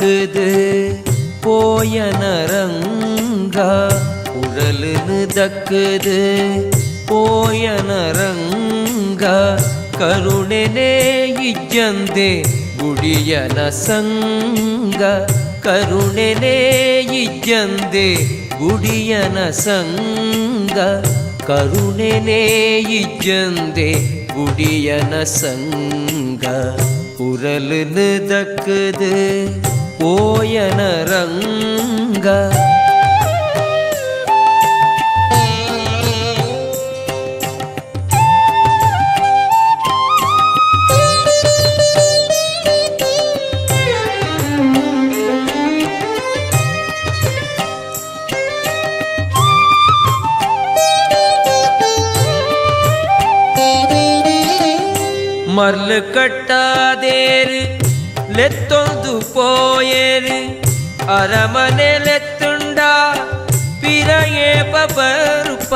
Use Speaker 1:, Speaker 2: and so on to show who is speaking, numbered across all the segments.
Speaker 1: ದಕ್ಕದು ಪೋಯನ ರಂಗ ಉರಲುನು ದಕ್ಕದು ಪೋಯನ ರಂಗ ಕರುಣೆನೇ ಇಜ್ಜಂದೆ ಗುಡಿಯನ ಸಂಗ ಕರುಣೆನೇ ಇಜ್ಜಂದೆ ಗುಡಿಯನ ಸಂಗ ಕರುಣೆನೇ ಇಜ್ಜಂದೆ ಗುಡಿಯನ ಸಂಗ ಉರಲುನು ದಕ್ಕದು ಪೋಯನ ರಂಗ. ಮರ್ಲು ಕಟ್ಟಾದೇರು ಲೆತ್ತೊಂದು ಪೋಯೇರು ಅರಮನೆ ಲೆತ್ತುಂಡ ಪಿರಯೇ ಬರುಪ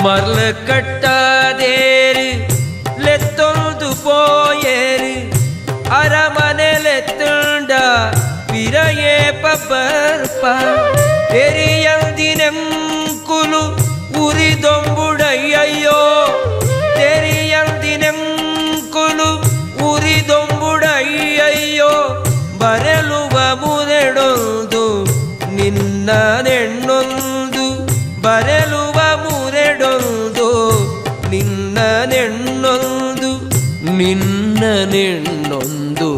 Speaker 1: ಮರ್ಲು ಕಟ್ಟಾದೇರು ಲೆತ್ತೊಂದು ಪೋಯೇರು ಅರಮನೆ ಲೆತ್ತುಂಡ ಪಿರಯೇ ಬರುಪ ತೆರಿಯಂದಿನೆಂಕುಲು ಉರಿದೊಂಬುಡಯ್ಯಯ್ಯೋ ತೆರಿಯಂದಿನೆಂಕುಲು ಉರಿದೊಂಬುಡಯ್ಯಯ್ಯೋ ಬರಲುವ ಮುರೆಡೊಂದು ನಿನ್ನ ನೆಣ್ಣೊಂದು ಬರಲುವ ಮುರೆಡೊಂದು ನಿನ್ನ ನೆಣ್ಣೊಂದು ನಿನ್ನ ನೆಣ್ಣೊಂದು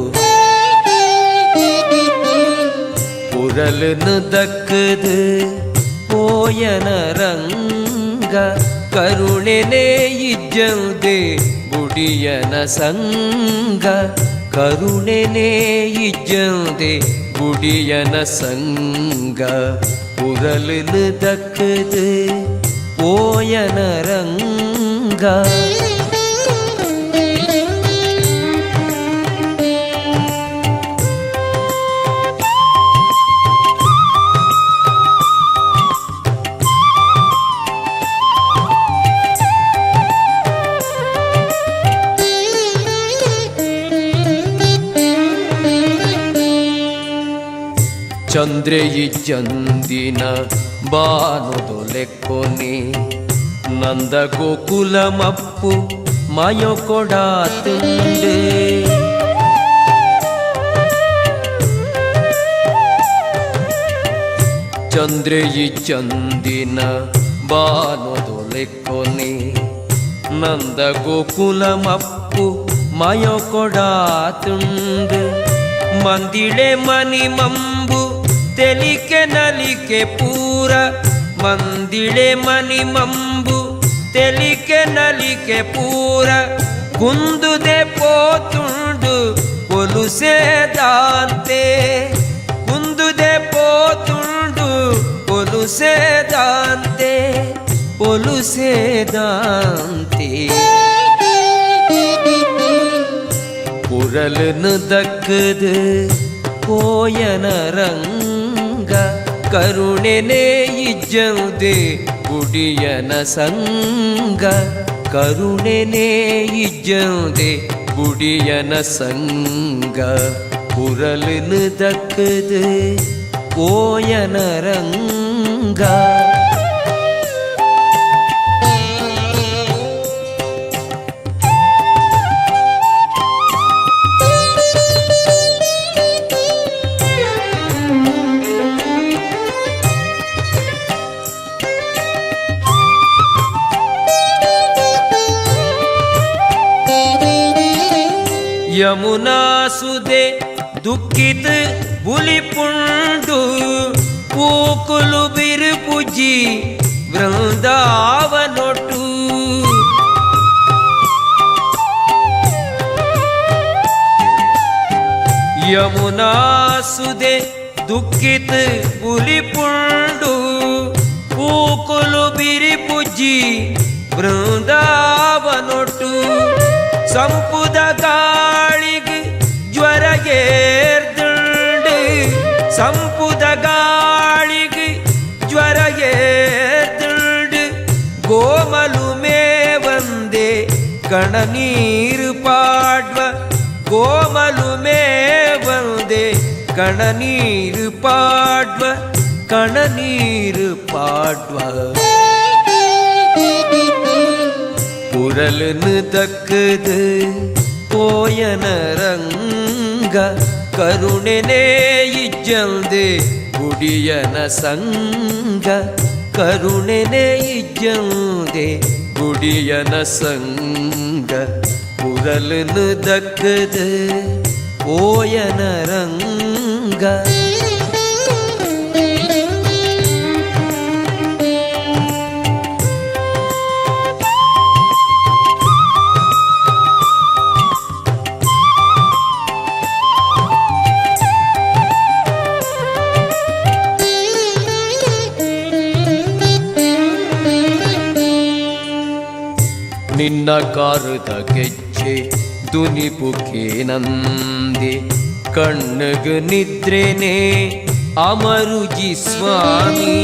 Speaker 1: ಉರಲುನು ದಕ್ಕದು ಪೋಯನ ರಂಗ ಕರುಣೆನೇ ಇಜ್ಜಂದೆ ಗುಡಿಯನ ಸಂಗ ಕರುಣೆನೇ ಇಜ್ಜಂದೆ ಗುಡಿಯನ ಸಂಗ ಉರಲುನು ದಕ್ಕದು ಪೋಯನ ರಂಗ. ಚಂದ್ರೆಯಿಜ್ಜಂದಿನ ಬಾನುದೊಲೆಕ್ಕೊನೆ ನಂದ ಗೋಕುಲಮಪ್ಪು ಮಯೊಕೊಡಾತುಂಡೆ ಚಂದ್ರೆಯಿಜ್ಜಂದಿನ ಬಾನುದೊಲೆಕ್ಕೊನೆ ನಂದ ಗೋಕುಲಮಪ್ಪು ಮಯೊಕೊಡಾತುಂಡು ಮಂದಿಳೆ ಮನಿ ಮಂಬು ತೆಲಿಕೆ ನಲಿಕೆ ಪೂರ ಮಂದಿಳೆ ಮನಿ ಮಂಬು ತೆಲಿಕೆ ನಲಿಕೆ ಪೂರ ಕುಂದುದೆ ಪೋತುಂಡು ಕೊಲುಸೇದಾಂತೆ ಕುಂದುದೆ ಪೋತುಂಡು ಕೊಲುಸೇದಾಂತೆ ಕೊಲುಸೇದಾಂತೆ ಉರಲುನು ದಕ್ಕದು ಪೋಯನ ರಂಗ ಕರುಣೆನೇ ಇಜ್ಜಂದೆ ಗುಡಿಯನ ಸಂಗ ಕರುಣೆನೇ ಇಜ್ಜಂದೆ ಗುಡಿಯನ ಸಂಗ ಉರಲುನು ದಕ್ಕದು ಪೋಯನ ರಂಗ. ಯಮುನಾ ಸುದೆ ದುಃಖಿತ ಬುಲಿಪುಂಡು ಪೂಕುಲು ಬಿರುಪುಜಿ ವೃಂದಾವನೊಟ್ಟು ಯಮುನಾ ಸುದೆ ದುಃಖಿತ ಬುಲಿಪುಂಡು ಪೂಕುಲು ಬಿರಿಪುಜಿ ವೃಂದಾವನೊಟ್ಟು ಸಂಪುದ ಗಾಳಿಗೆ ಜ್ವರ ಏರ್ದುಂಡು ಸಂಪುದ ಗಾಳಿಗೆ ಜ್ವರ ಏರ್ದುಂಡು ಗೋಮಲು ಮೇವಂದೆ ಕಣ ಕಣನೀರು ಪಾಡ್ವ ಕೋಮಲು ಮೇವಂದೆ ಕಣನೀರು ಪಾಡ್ವ ಕಣನೀರು ಪಾಡ್ವ ಪುರಲನು ದಕ್ಕದು ಪೋಯನ ರಂಗ ಕರುಣೆನೇ ಇಜ್ಜಂದೆ ಗುಡಿಯನ ಸಂಗ ಕರುಣೆನೇ ಇಜ್ಜಂದೆ ಗುಡಿಯನ ಸಂಗ ಪುರಲನು ದಕ್ಕದು ಪೋಯನ ರಂಗ. ನಿನ್ನ ಕಾರುದ ಗೆಜ್ಜೆ ದುನಿಪುಕೆ ನಂದಿ ಕಣ್ಣಗ ನಿದ್ರೆನೆ ಅಮರುಜಿ ಸ್ವಾಮಿ.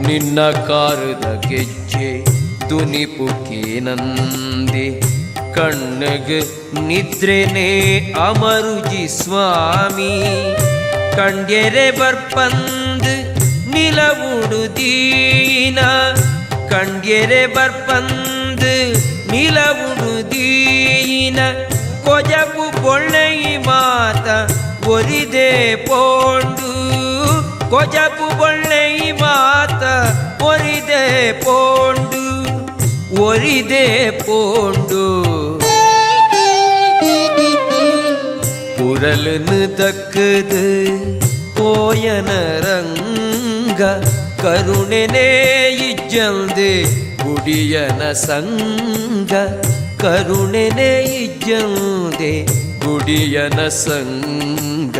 Speaker 1: ನಿನ್ನ ಕಾರುದ ಗೆಜ್ಜೆ ದುನಿಪುಕೆ ನಂದಿ ಕಣ್ಣಗ ನಿದ್ರೆನೆ ಅಮರುಜಿ ಸ್ವಾಮಿ. ಕಂಡ್ಯರೆ ಬರ್ಪಂದು ನಿಲವುಡುದೀನ ಕಂಡ್ಯರೆ ಬರ್ಪಂದು ನಿಲವುಡುದೀನ ಕೊಜಪು ಬೊಳ್ಳೆಯಿ ಮಾತ ಒರಿದೆ ಪೋಂಡು ಕೊಜಪು ಬೊಳ್ಳೆಯಿ ಮಾತ ಒರಿದೆ ಪೋಂಡು ಒರಿದೆ ಪೋಂಡು. ಪುರಲನು ದಕ್ಕದು ಪೋಯನ ರಂಗ ಕರುಣೆನೇ ಇಜ್ಜಂದೆ ಗುಡಿಯನ ಸಂಗ ಕರುಣೆನೇ ಇಜ್ಜಂದೆ ಗುಡಿಯನ ಸಂಗ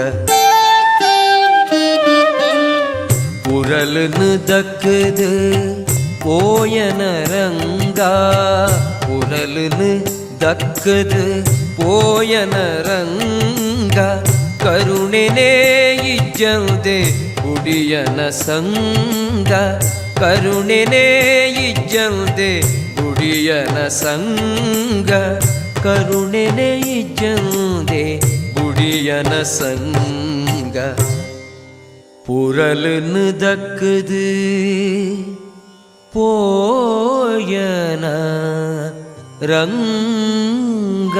Speaker 1: ಪುರಲನು ದಕ್ಕದು ಪೋಯನ ರಂಗ ಪುರಲನು ದಕ್ಕದು ಪೋಯನ ರಂಗ ಕರುಣೆನೇ ಇಜ್ಜಂದೆ ಗುಡಿಯನ ಸಂಗ ಕರುಣೆನೇ ಇಜ್ಜಂದೆ ಗುಡಿಯನ ಸಂಗ ಕರುಣೆನೇ ಇಜ್ಜಂದೆ ಗುಡಿಯನ ಸಂಗ ಪುರಲನು ದಕ್ಕದು ಪೋಯನ ರಂಗ.